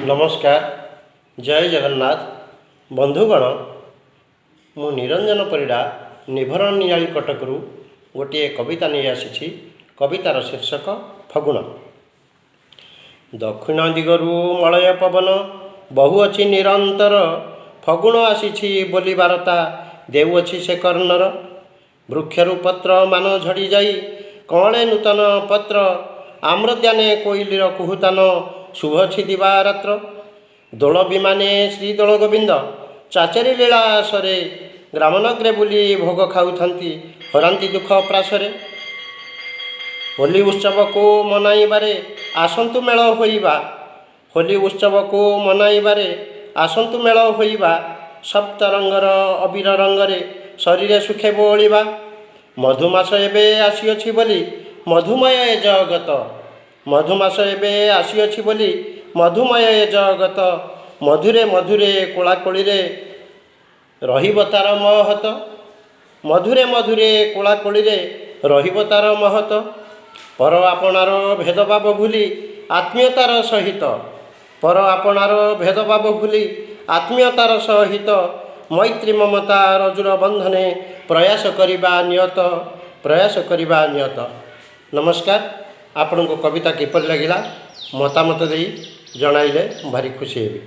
ନମସ୍କାର, ଜୟ ଜଗନ୍ନାଥ। ବନ୍ଧୁଗଣ, ମୁଁ ନିରଞ୍ଜନ ପରିଡ଼ା ନିଭରଣ ନିଆଳି କଟକରୁ ଗୋଟିଏ କବିତା ନେଇ ଆସିଛି। କବିତାର ଶୀର୍ଷକ ଫଗୁଣ। ଦକ୍ଷିଣ ଦିଗରୁ ମଳୟ ପବନ ବହୁଅଛି ନିରନ୍ତର, ଫଗୁଣ ଆସିଛି ବୋଲି ବାରତା ଦେଉଅଛି ସେ କର୍ଣ୍ଣର। ବୃକ୍ଷରୁ ପତ୍ର ମାନ ଝଡ଼ିଯାଇ କଅଁଳେ ନୂତନ ପତ୍ର, ଆମ୍ରୋଦ୍ୟାନେ କୋଇଲିର କୁହୁତାନ ଶୁଭୁଅଛି ଦିବାରାତ୍ର। ଦୋଳ ବିମାନେ ଶ୍ରୀ ଦୋଳ ଗୋବିନ୍ଦ ଚାଚେରୀ ଲୀଳାସରେ ଗ୍ରାମନଗ୍ରେ ବୁଲି ଭୋଗ ଖାଉଥାନ୍ତି, ହରାନ୍ତି ଦୁଃଖ ପ୍ରାସରେ। ହୋଲି ଉତ୍ସବକୁ ମନାଇବାରେ ଆସନ୍ତୁ ମେଳ ହୋଇବା, ହୋଲି ଉତ୍ସବକୁ ମନାଇବାରେ ଆସନ୍ତୁ ମେଳ ହୋଇବା, ସପ୍ତ ରଙ୍ଗର ଅବିର ରଙ୍ଗରେ ଶରୀରେ ସୁଖେ ବୋଳିବା। ମଧୁମାସ ଏବେ ଆସିଅଛି ବୋଲି ମଧୁମୟ ଏ ଜଗତ, ମଧୁମାସ ଏବେ ଆସିଅଛି ବୋଲି ମଧୁମୟ ଏ ଜଗତ, ମଧୁରେ ମଧୁରେ କୋଳାକୋଳିରେ ରହିବ ତାର ମହତ, ମଧୁରେ ମଧୁରେ କୋଳାକୋଳିରେ ରହିବ ତାର ମହତ। ପର ଆପଣାର ଭେଦଭାବ ଭୁଲି ଆତ୍ମୀୟତାର ସହିତ, ପର ଆପଣାର ଭେଦଭାବ ଭୁଲି ଆତ୍ମୀୟତାର ସହିତ, ମୈତ୍ରୀ ମମତା ରଜୁର ବନ୍ଧନେ ପ୍ରୟାସ କରିବା ନିୟତ, ପ୍ରୟାସ କରିବା ନିୟତ। ନମସ୍କାର। ଆପଣଙ୍କୁ କବିତା କିପରି ଲାଗିଲା ମତାମତ ଦେଇ ଜଣାଇଲେ ଭାରି ଖୁସି ହେବି।